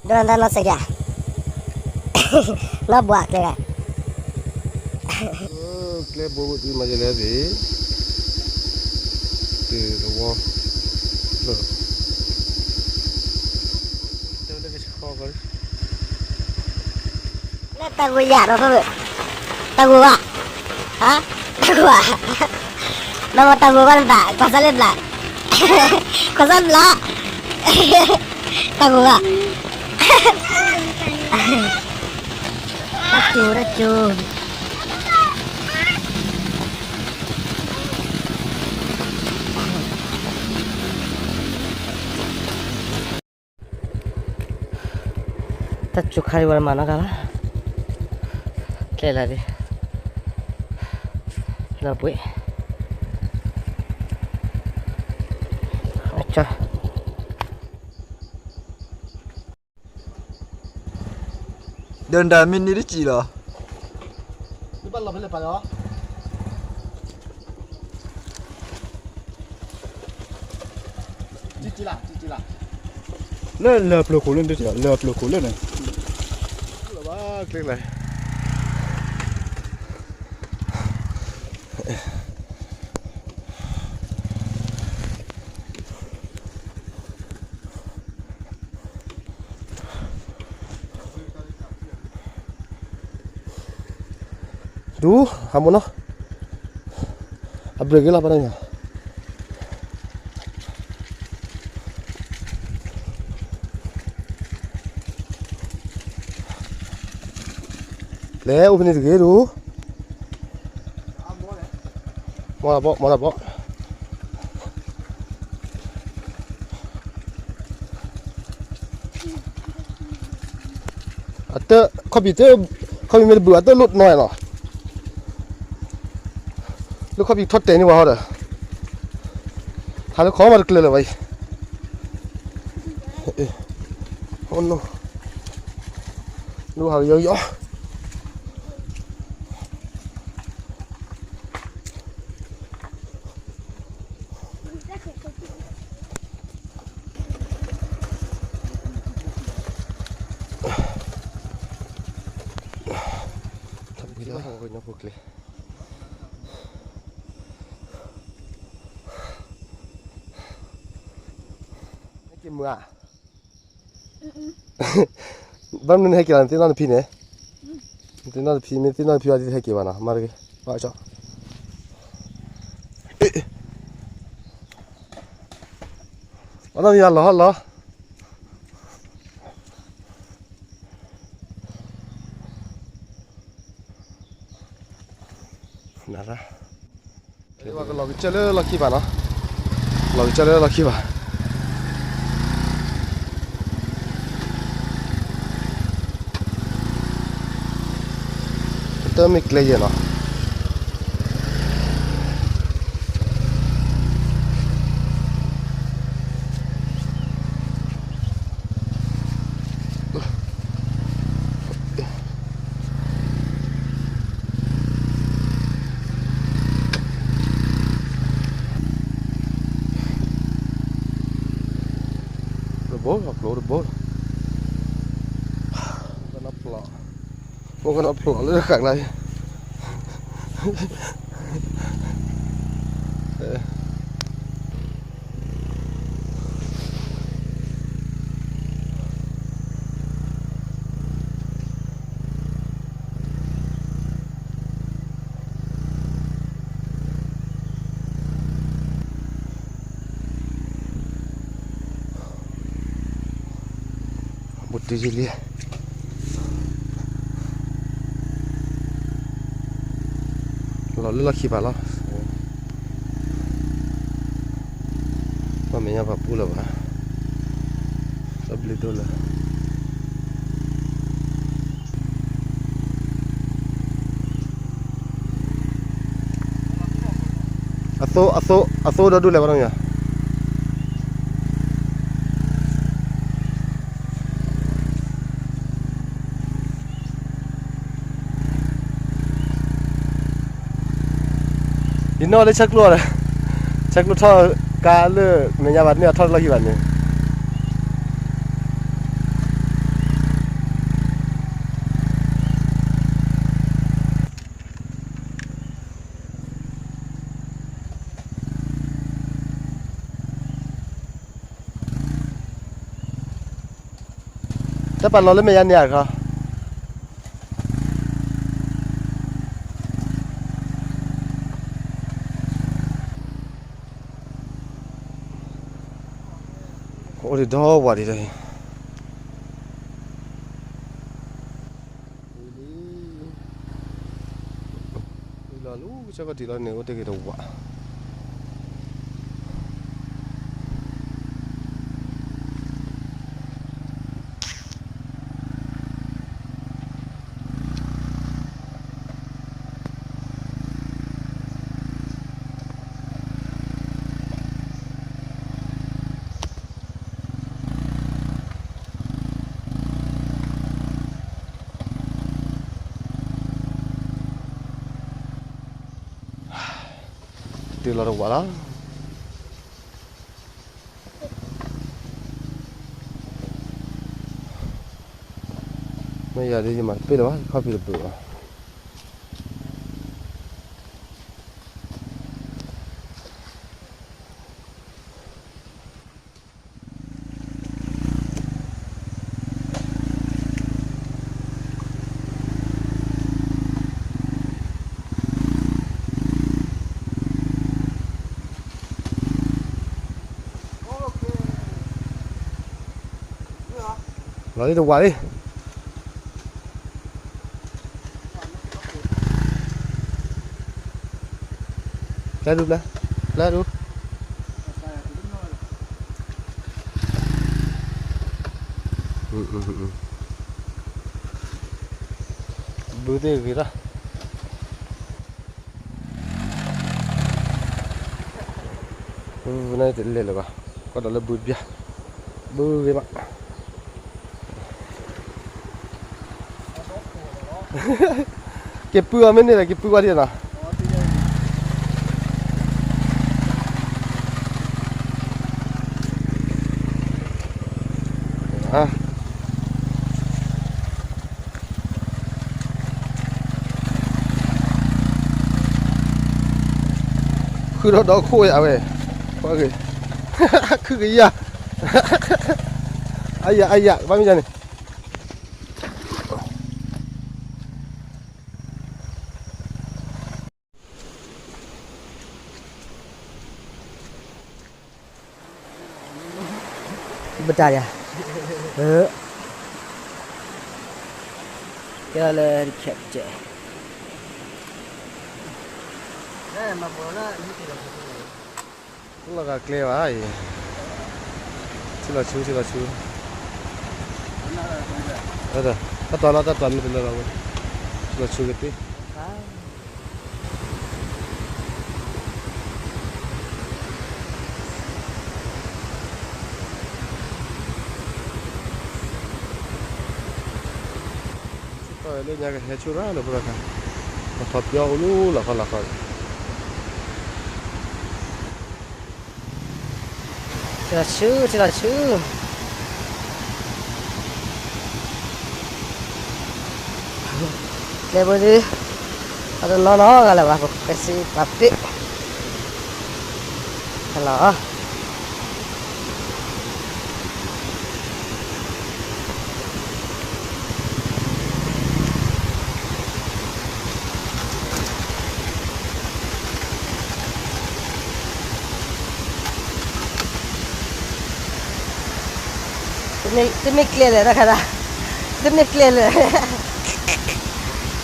ဒိၣ်တၢ်နီၢ်စဲးက့ၤ, နီၢ်ဘှးကျဲဂၤ, ကျဲဘိဘိတုၤမၤယလဲၣ်သ့ၣ်, တုၤသဝီ, လၢကဆခီကီလၢ လၢတၢ်ဂိၢ်ယၤဒီး တၢ်ဂိၢ်ဘၣ်, ဟါ, တၢ်ဂိၢ်ဘၣ်, မ့ၢ်တၢ်ဂိၢ်ဘၣ်နသး ကွၢ်စၢ်လၢဘျး, ကွၢ်စၢ်ဘျး, တၢ်ဂိၢ်ဘၣ်, တၢ်ကၠိတၢ်ကၠိ တၢ်ကၠိခါဒံးဝဲမၤနီၢ်ကါလီၤ, ကျဲလၢဒ်, လၢပှ့ၤ, အကၠီ ဒၢနဒၣ်မ့ၢ်န့ၢ်တစံးလီၤ, လၢလၢပျိၤခိၣ်လၢန့ၣ်, လၢပျိၤခိၣ်လၢန့ၣ်, လၢဘၣ်ကျဲလဲၣ် ဒူ ဟးမူနီၤ, အဘြ့းက့ၤလီၤပၢ်တၢ်ညါ, လဲၤအိၣ်ဖဲန့ၣ်တဂ့ၤဒူ, မၤလၢဘီ မၤလၢဘီ အတၢ် ခီၣ်ဖံးတၢ် ခီၣ်ဖံးမ့ၢ်တဘုး အတၢ်လိၣ်နီၤနီၤ, လၢခီၣ်ဖံးထီၣ်တဲာ်န့ၢ်ဝဲဟီဒီး, ဟးလၢခီမးတကျၢၤလၢၤဘၣ်အံၤ, လၢဟးယီယီ ထီၣ်ဘှံးလၢဟီၣ်ခိၣ်ညါဖိကျဲ ဟဲက့ၤမုာ်ဧါ, ဘၣ်မနုၤနဟဲက့ၤလီၤ နသ့ၣ်နီၣ်နဖံန့ၣ်, နသ့ၣ်နီၣ်နဖံ မ့ၢ်သ့ၣ်နီၣ်နဖံအီၤ ဒ်ဟဲက့ၤဘၣ်နီၤ မၤတဂ့ၤ, ဘၣ်ကၠီ, အနီၢ်မံၤလီၤဟီၣ်လီၤ နရၣ်, ကလီၤကစၢၢ်လၢလီၢ်ခံဘၣ်နီၤ, လီၤကစၢၢ်လၢလီၢ်ခံဘၣ်, တၢ်မ့ၢ်ကျဲယဲၢ်နီၤ. တဘိလီၤ ကျိတဘိလီၤ, ကနၣ်ဖျိး, အိၣ်ကနၣ်ဖျိးလၢဃာ်ကျါ, ဘူးတုၤယလံ, လီၤလၢလီၢ်ခံဘၣ်လီၤ, ပှၤမဲာ်ညါပှၤပူလၢၤဘၣ်, တၢ်ဘျုးဒိၣ်လၢ အသိ အသိ အသိဒီဒူၣ်လဲၣ် ဘၣ်နီၢ်မံၤဧါ. ယနီၣ်လၢဆဲးကျိးဒီး ဆဲးကျိးထီၣ်ကါလၢမဲာ်ညါဘၣ်န့ၣ် အထီၣ်တလီၢ်ခံဘၣ်န့ၣ်. တၢ်ပာ်လီၤလၢမဲာ်ညါန့ၣ်အခါ အိၣ်ဒံးဒီဝးဒံးတၢ်အံၤ လီၤလၢကစၢၢ်ကီၢ်တံၢ်လီၤန့ၣ် အိၣ်တ့ၢ်က့ၤတဝး တ့ၢ်လီၤတဝးလီၤ. မ့ၢ်ယၤဒ်ယမၤတပ့ၢ်လၢၤဘၣ် ခီၣ်ဖံးတဘုးဘၣ်. လီၤလံတဝးလံ. ပျဲဒူပျဲ, ပျဲဒူ. ဘုသ့ၣ်ဂ့ၤလီၤ. ဘုနတလဲၤလၢၤဘၣ်, ကီၢ်ဒီးလၢဘုတဘျီ, ဘုဂ့ၤမး. က့ၤပုၢ်အီၤမ့ၢ်န့ၣ်ဒီး က့ၤပုၢ်ဝဲဒ်နီၤ. ဃုထီၣ်ဒီခိၣ်ယၤဝဲ, ကွၢ်ဂ့ၤ, ခုကယၤ, အယၤ အယၤ ဘၣ်မ့ၢ်ယၤန့ၣ်. ဘတၢ်ယၤ, ကဲလၢတခဲးကဲး, လီၤဂာ်ကျဲဘၣ်အံၤ, ထံလီၤဆူ ထံလီၤဆူ, တၢ်တွၤလီၤ တၢ်တွၤမ့ၢ်တလၢလီၤဝဲ, ထံလီၤဆူကသ့. လၢညါကဟဲဆူရၣ်လၢဖိတခါ, ပထီၣ်ပျီအိၣ်လူလီၤခီလီၤခီ, ထံလီၤဆူ ထံလီၤဆူ. ကျဲဖိဒုး အတနီၤနီၤဂၤလၢၤဘၣ် ပကစံးပာ်ပ့ၢ်, ဟဲလီၤ. တမ့ၢ်ကျဲလၢာ် တၢ်ခါဒၣ်, တမ့ၢ်ကျဲလၢာ်,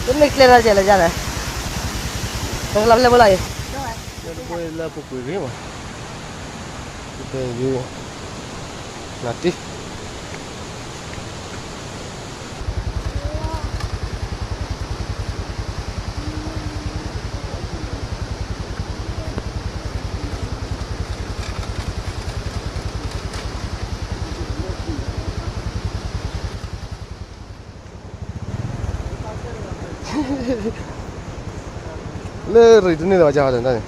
တမ့ၢ်ကျဲလၢာ် ကဲလၢာ်ယါလဲၣ်, တကလီၤပျဲဖိလီၤအံၤ, လၢပူၤကွံာ်ဂ့ၤမး, နတံၢ် လၢရံၣ်တန့ၢ်လၢၤဘၣ် ကဟီဒီးန့ၣ်, ပျံၤဒိၣ်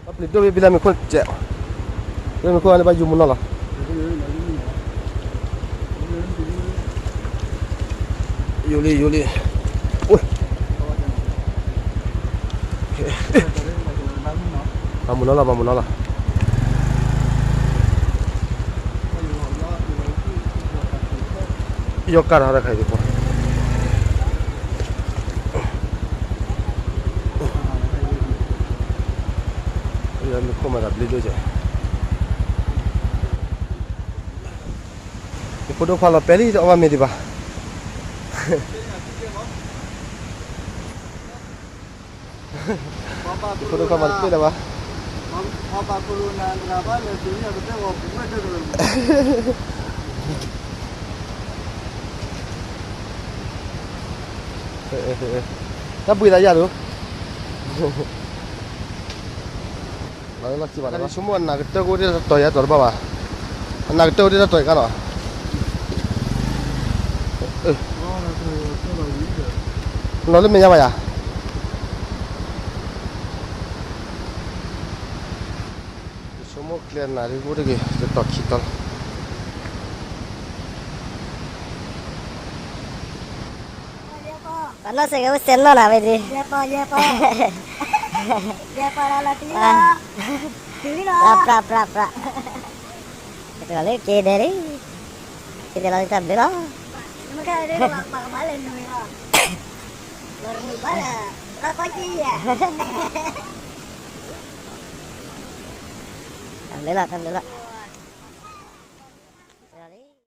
ဘ့ၣ်ဘ့ၣ်လၢမ့ၢ်ခိၣ်စဲး, လၢမ့ၢ်ခိၣ်န့ၣ်ဘၣ်ယူၤမူနီၢ်လီၤ, ယူၤလံ ယူၤလံ, အိၣ်, ဘၣ်မုၢ်နီၤ မၤမူနီၤလီၤ မၤမူနီၤလီၤ. ယီၢ်ကၢ်ထီၣ်တၢ်ခါအံၤဒ်ပှၤ မ့ၢ်ခိၣ်မၤသးဘျ့ဒိၣ်ကဲ ယဖိဒိၣ်ခွါလီၤပဲာ်လံ တအီၣ်ဘၣ်မ့ၤဒံးဘၣ်. ယဖိဒိၣ်ခွါမၤတပ့ၢ်လၢၤဘၣ်. တၢ်ဘှံးသးယၤဒိၣ် လီၤလီၤခံဘၣ်လီၤ ဆိကမိၣ်အနၢ်ကတၢၢ်ကအိၣ်ဒ်တၢ်တီၤယၤတီၤတဘၣ်ဘၣ်. အနၢ်ကတၢၢ်ကအိၣ်ဒ်တၢ်တီၤယၤကနီၤ လီၤလၢမဲာ်ညါဘၣ်ယၤ ယဆိကမိၣ်ကျဲနၤဒ်ကအိၣ်တဂ့ၤ တတီၤခံတီၤလီၤ. ပှၤနီၢ်စ့ၢ်ကီးအိၣ်စဲးနီၢ်နၤဝဲဒၣ် ယဲၢ်ပီၢ် ယဲၢ်ပီၢ် ယဲၢ်ပီၢ်လီၤလီၤတံၢ်လီၤ တုၤလီၤ ပြး ပြး ပြး ပြး တဂၤလၢက့ၤဒဲးလံ က့ၤဒဲးလီၤတၢ်ဘျုးလီၤ မ့ၢ်ကဲဒ်ပှၤကမၤလဲၤနုာ်လီၤ လီၤနုာ်ဘၣ်လၢ လီၤကီက့ၤယဲ တၢ်ဘျုးလီၤ တၢ်ဘျုးလီၤ